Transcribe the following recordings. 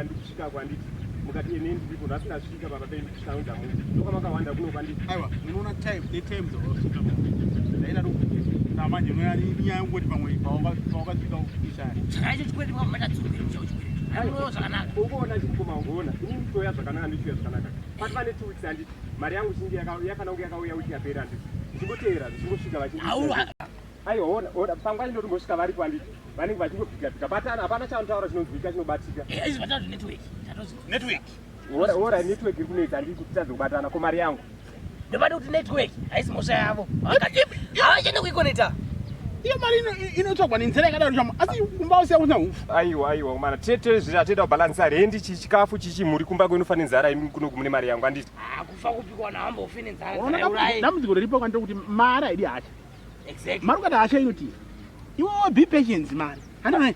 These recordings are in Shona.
ndikati ndikusvika kwanditi mukati ene ndiripo nhasi ndasvika baba penyu ndikusvika ndamuti ndokamakawanda kuno kwanditi. Aiwa, unoona time netime dzawasvika. Ndaida ndokubvunza. Namanje unoona inyaya yekungoti pamwe pawakasvika kuisa. Saka icho chikwereti kwamba chadzokera kucha chikwereti. Aiwa zvakanaka. Ukuona chikoma ungoona. Ini nditoya zvakanaka ndichiuya zvakanaka. Pati pane 2 weeks handiti. Mari yangu chinge yakana kunge yakauya wiki yapera handiti. Ndichingotevera ndichingosvika vachingi. Aiwa ona ona pangwa ndoti mbosvika varipo handiti. Vanenge vachingobvika bvika. But hapana chanotaura chinonzwika chinobatika. Eh, izvi vatazvi network. Tatozvi. Network. Ora ora network iri kunetsa handiti kutadza kubatana ko mari yangu. Ndobata kuti network haisi mhosva yavo. Havachaende kuikoneta. Iyo mari inotsvagwa nenzira yakadaro chama asi kumba usiya kusina hupfu. Aiwa aiwa mana tete zviri atenda kubhalansa rendi chi chikafu chichi mhuri kumba kwenu fane nzara imi kuno kumune mari yangu handiti. Ah kufa kupi kwana hambofi nenzara. Unoona dambudziko riripo kwandiri kuti mari haidi hasha. Exactly. Mari ukati hasha inoti iwewe be patience mari. Pane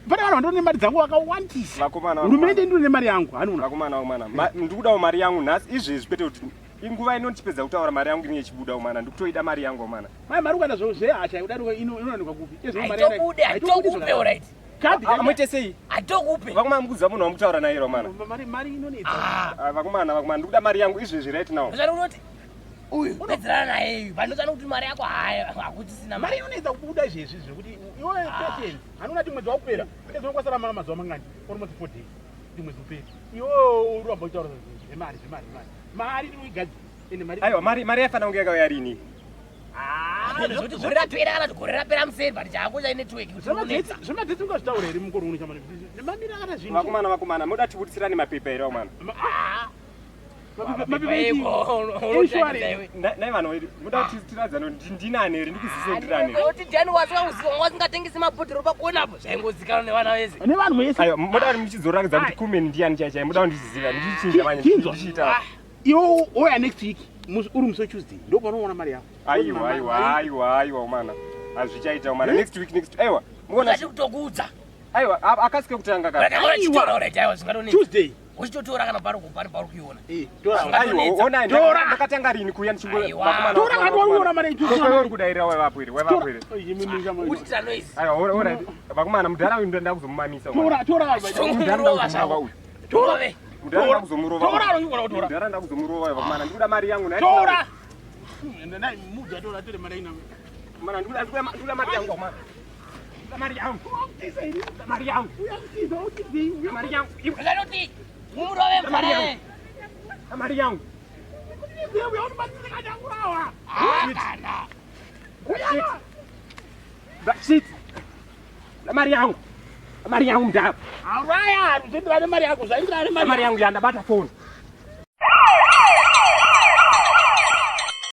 vanhu vandori nemari dzangu vakawandisa. Hurumende ndiri nemari yangu hanuna. Vakomana vakomana ndikudawo mari yangu nhasi izvezvi kwete kuti inguva ino ndichipedza kutaura mari yangu inenge ichibuda umana ndikutoida mari yangu umana. Mai mari ukaita zvehasha kudaro inowanikwa kupi? Haitobude haitokupe alright. Kadhi muite sei? Haitokupe. Vakomana mukuziva munhu wamukutaura naye here umana? Mari inonetsa. Ah, vakomana vakomana ndikuda mari yangu izvezvi right now. Unoti uyu pedzerana naye uyu vanotsana kuti mari yako haya hakutisina mari inonetsa kubuda izvezvi zvekuti iwe patience anoona kuti mwedzi wakupera ezokwasara mara mazuva mangani almost 4 days kuti mwedzi upere iwe uramba uchitaura zvemari zvemari zvemari mari inoigadzira ende mari aiwa mari mari yaifanira kunge yakauya rini zvekuti gore rapera kana kuti gore rapera museri but chako chai network zvemagetsi ungazvitaura here mukoro uno chamani nemamiri akata zvinhu vakomana vakomana moda tibudisirane mapepa here vakomana Nai vanhu vedu muda kuti tiradzano ndinani here ndikuzise ndirani kuti ndiani wasingatengesi mabhodhoro pakona apo zvaingozikanwa nevana vese nevanhu vese ayo muda kuti muchizoratidza kuti kumeni ndiani chai chai muda kuti ndichiziva ndichichinja manje ndichiita iwe ouya next week uri musi wetuesday ndopanoona mari yako aiwa aiwa aiwa aiwa umana hazvichaita umana next week next aiwa muona kutokuudza aiwa akasike kutanga ka aiwa tuesday Uchitotora kana pari kupari pauri kuiona. Eh, tora. Aiwa, ona ndakatanga rini kuuya ndichingo Tora kana wauona mari icho. Uri kudairira waivapo here? Waivapo here? Uchitira noise. Aiwa, ora ora. Vakomana mudhara uyu ndoda kuzomumamisa. Tora, tora. Mudhara ndakuzomurova uyu. Tora. Mudhara ndakuzomurova. Tora, uri kuona tora. Mudhara ndakuzomurova vakomana. Ndikuda mari yangu naye. Tora. Ndai mudza tora tore mari ina. Mana ndikuda ndikuda mari yangu vakomana. Mari yangu. Mari yangu. Mari yangu. Zvanoti murove mfana. Mari yangu. Shit. Mari yangu. Mari yangu mdaba. Auraya, zvaenderana nemari yako, zvaenderana nemari yangu yandabata phone.